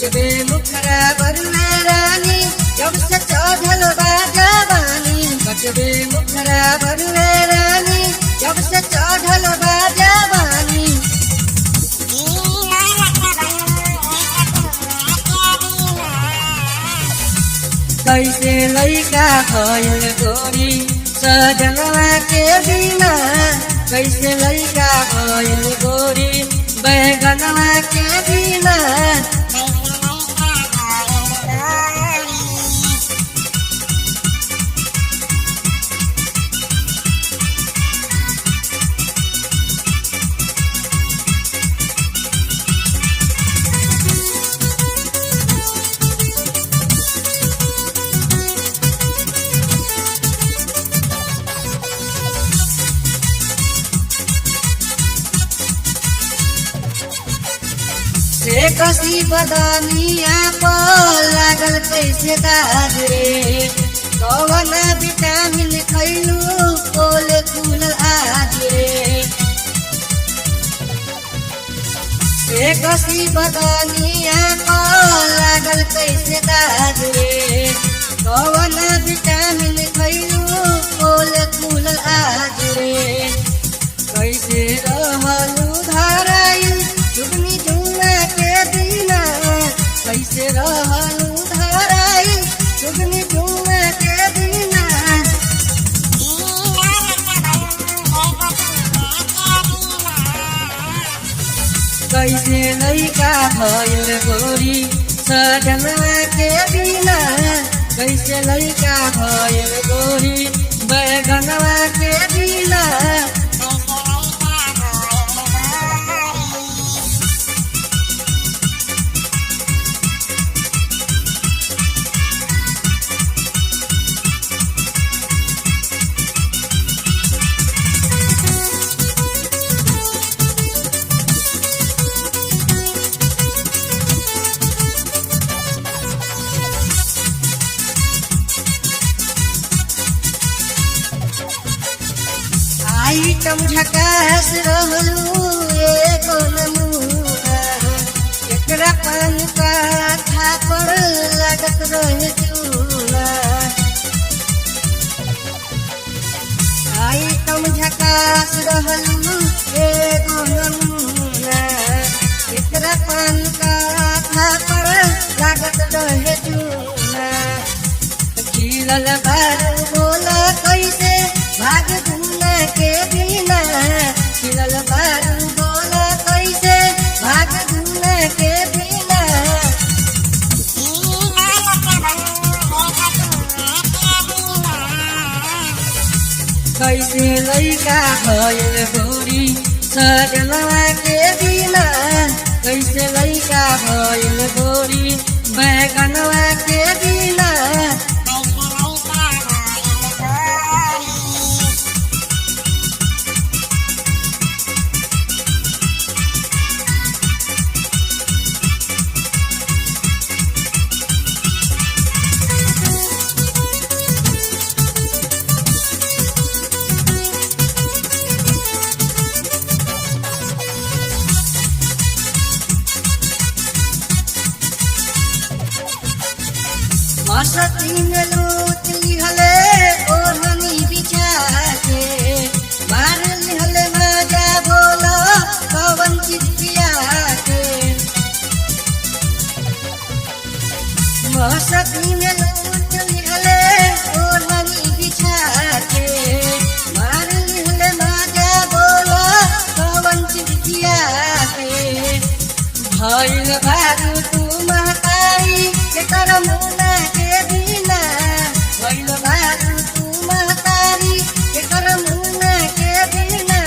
गजबे मुखरा बरुए रानी जब से चढ़ल बा जवानी। गजबे मुखरा बरुए रानी जब से चढ़ल बा जवानी। कैसे लैका भयल गोरी सजनवा के बिना। कैसे लैका भयल गोरी बैगनवा के बिना। से कसी बदनिया पर लागल कैसे दाग रे। कवन विटामिन खैलू कोल खुल आज रे। से कसी बदनिया पर लागल कैसे दाग रे। कवन विटामिन खैलू कोल खुल आज रे। कैसे रहलू धराइल चुगनी झुमा के बिना। कैसे रहलू धराइल चुगनी झुमा के बिना। कैसे लैका भयल गोरी सजनवा के बिना। कैसे लैका भयल गोरी बैगनवा के बिना। आइटम झकास रहलू एको नमूना। एकरा पान का थापड़ लागत रहे चूना। आइटम झकास रहलू एको नमूना। एकरा पान का थापड़ लागत रहे चूना। खिलल बारू बोला कैसे भाग दुना के बिना। खिलल बारू बोला कैसे भाग दुना के बिना। कैसे लैका भयल गोरी सजनवा के बिना। कैसे लैका भयल गोरी बैगनवा के बिना। मसती में लूट लिहले ओढ़नी बिछा के। मार लिहले मजा बोला कवन चिटिया के। मसती में लूट लिहले ओढ़नी बिछा के। मार लिहले मजा बोला कवन चिटिया के। भइल बारू तू महतारी केकर मुना के बिना। भइल बारू तू महतारी केकर मुना के बिना।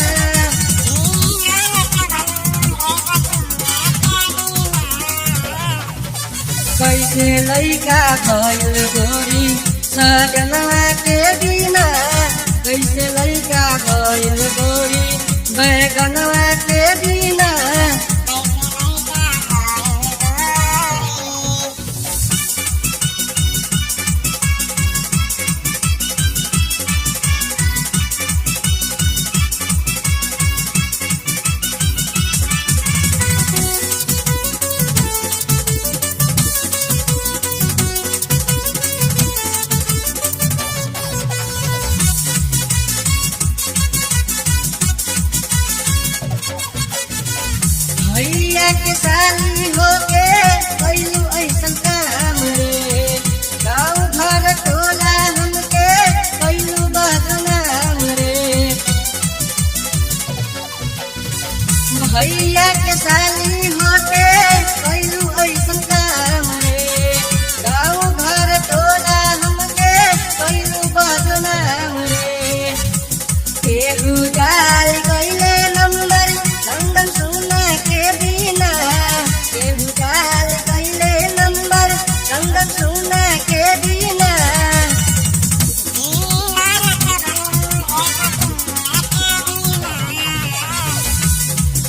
कैसे लैका भयल गोरी सजनवा के बिना। कैसे लैका भयल गोरी बैगनवा के बिना।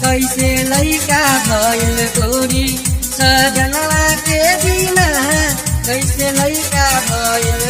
कैसे लैका भइल गोरी सजनवा के बिना, कैसे लैका भइल।